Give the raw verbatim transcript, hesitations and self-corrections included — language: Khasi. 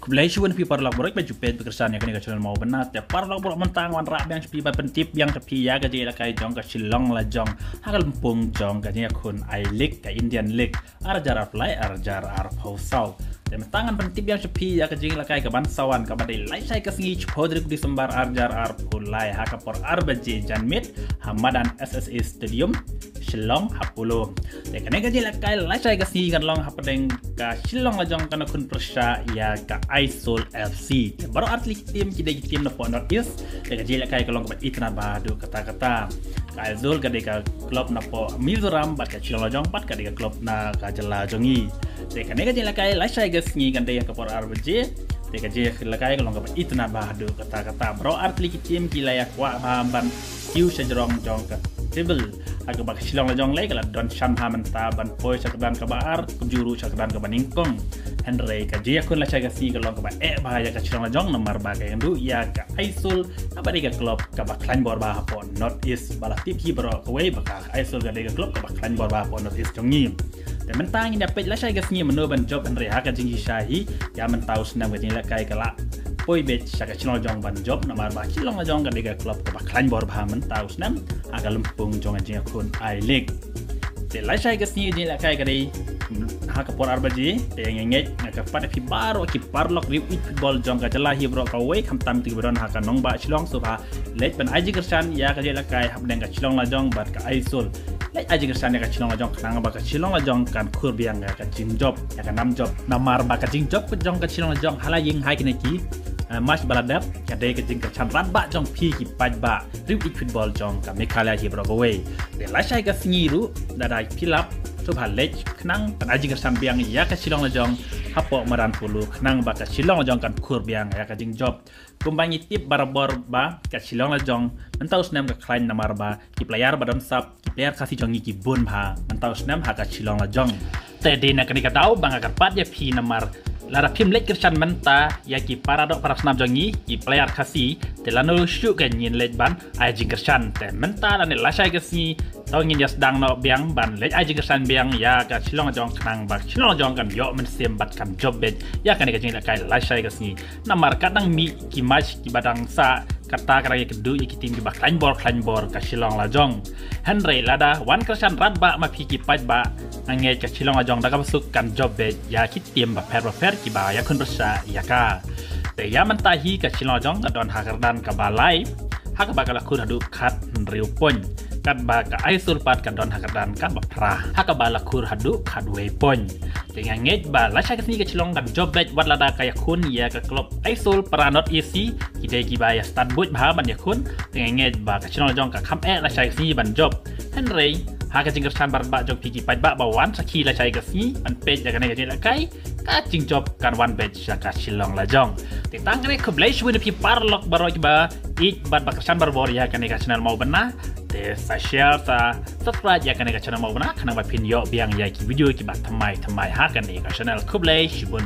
Khublei shibun phi paralok baroh ba ju peit ba kyrshan ïa kane ka channel Mawbynna. Te paralok baroh mynta ngan wanrah biang sha phi ban pyntip biang sha phi ïa ka jingïalehkai jong ka Shillong Lajong ha ka lympung jong ka jingïakhun I-League, ka Indian League, ar hajar arphew lai ar hajar arphew saw. Te mynta ngan pyntip biang sha phi ïa ka jingïalehkai kaban sa wan kaba dei lashai ka sngi shiphew tarik December ar hajar arphew lai ha ka por ar baje janmiet ha madan S S A Stadium, Shillong, ha Polo. Te kane ka jingïalehkai lashai ka sngi kan long hapdeng ka Shillong Lajong kan khun pyrshah ïa ka Aizawl F C. Te baroh ar tylli ki team ki dei ki team napoh North East. Te ka jingïalehkai ka long kaba itynnad bha haduh katta katta. Ka Aizawl ka dei ka club napoh Mizoram bad ka Shillong Lajong pat ka dei ka club na ka jylla jong ngi. Te kane ka jingïalehkai lashai ka sngi kan dei ha ka por ar baje. Te ka jingïalehkai ka long kaba itynnad bha haduh katta katta. Baroh ar tylli ki team ki la ïa kwah bha ban kiew sha jrong jong ka table. Ha kaba ka Shillong Lajong lei ka la don shan bha mynta ban poi sha kyrdan kaba ar, kumjuh ruh sha kyrdan kaba nyngkong. Hynrei ka jingïakhun lashai ka sngi ka long kaba eh bha ïa ka Shillong Lajong namar ba ka ïakynduh ïa ka Aizawl kaba dei ka club kaba khlaiñ bor bha hapoh North East. Ba la tip hi baroh kawei ba ka Aizawl ka dei ka club kaba khlaiñ bor bha hapoh North East jong ngi. Te mynta ngin ïa peit lashai ka sngi mano ban jop, hynrei ha ka jingshisha hi ïa mynta u snem ka jingïalehkai ka la poi beit sha ka Shillong Lajong ban jop namar ba Shillong Lajong ka dei ka club kaba khlaiñ bor bha mynta u snem ha ka lympung jong ka jingïakhun I-League. Te lashai ka sngi ka jingïalehkai ka dei ha ka por ar baje. Te nga ngeit nga kyrpad ïa phi baroh ki paralok riew ïeit football jong ka jylla hi baroh kawei, khamtam kito kiba don ha ka nongbah Shillong, sngewbha leit ban ai jingkyrshan ïa ka jingïalehkai hapdeng ka Shillong Lajong bad ka Aizawl. Leit ai jingkyrshan ïa ka Shillong Lajong khnang ba ka Shillong Lajong kan khur biang ïa ka jingjop, ïa ka nam jop. Namar ba ka jingjop jong ka Shillong Lajong ha la ïing ha kine ki, eh, match ba la dep ka dei ka jingkyrshan radbah jong phi ki paidbah riew ïeit football jong ka Meghalaya hi baroh kawei. Te lashai ka sngi ruh lada phi lap, sngewbha leit khnang ban ai jingkyrshan biang ïa ka Shillong Lajong hapoh madan Polo khnang ba ka Shillong Lajong kan khur biang ïa ka jingjop. Kumba ngi tip barabor ba ka Shillong Lajong mynta u snem ka khlaiñ namar ba ki player ba don sap, ki player Khasi jong ngi ki bun bha mynta u snem ha ka Shillong Lajong. Te dei na kane ka daw ba nga kyrpad ïa phi namar lada phim leit kyrshan mynta ïa ki para doh para snam jong ngi, ki player Khasi, te lano shuh kan ngin leit ban ai jingkyrshan. Te mynta lane lashai ka sngi to ngin ïa sdang noh biang ban leit ai jingkyrshan biang ïa ka Shillong Lajong khnang ba Shillong Lajong kan ïoh mynsiem bad kan jop beit ïa kane ka jingïalehkai lashai ka sngi. Namar ka dang mih ki match kiba dang sah, kata ka dang ïakynduh ïa ki team kiba khlaiñ bor khlaiñ bor ka Shillong Lajong. Hynrei lada wan kyrshan radbah ma phi ki paidbah, nga ngeit ka Shillong Lajong da kaba suk kan jop beit ïa ki team bapher bapher kiba ïakhun pyrshah ïa ka. Te ïa mynta hi ka Shillong Lajong ka don ha kyrdan kaba lai ha kaba ka la khur haduh khathynriew point, katba ka Aizawl pat ka don ha kyrdan kaba phra ha kaba la khur haduh khatwei point. Te nga ngeit ba lashai ka sngi ka Shillong kan jop beit wat lada ka ïakhun ïa ka club Aizawl para North East, ki dei kiba ïa stad buit bha ban ïakhun. Te nga ngeit ba ka Shillong Lajong ka kham eh lashai ka sngi ban jop. Hynrei ha ka jingkyrshan baroh jong phi ki paidbah ba wan sakhi lashai ka sngi ban peit ïa kane ka jingïalehkai, ka jingjop kan wan beit sha ka Shillong Lajong. Te tang kane, khublei shibun ïa phi paralok baroh kiba ïeit bad ba kyrshan barabor ïa kane ka channel Mawbynna. Te sa share, sa subscribe ïa kane ka channel Mawbynna khnang ba phin ïoh biang ïa ki video kiba thymmai thymmai ha kane ka channel. Khublei shibun.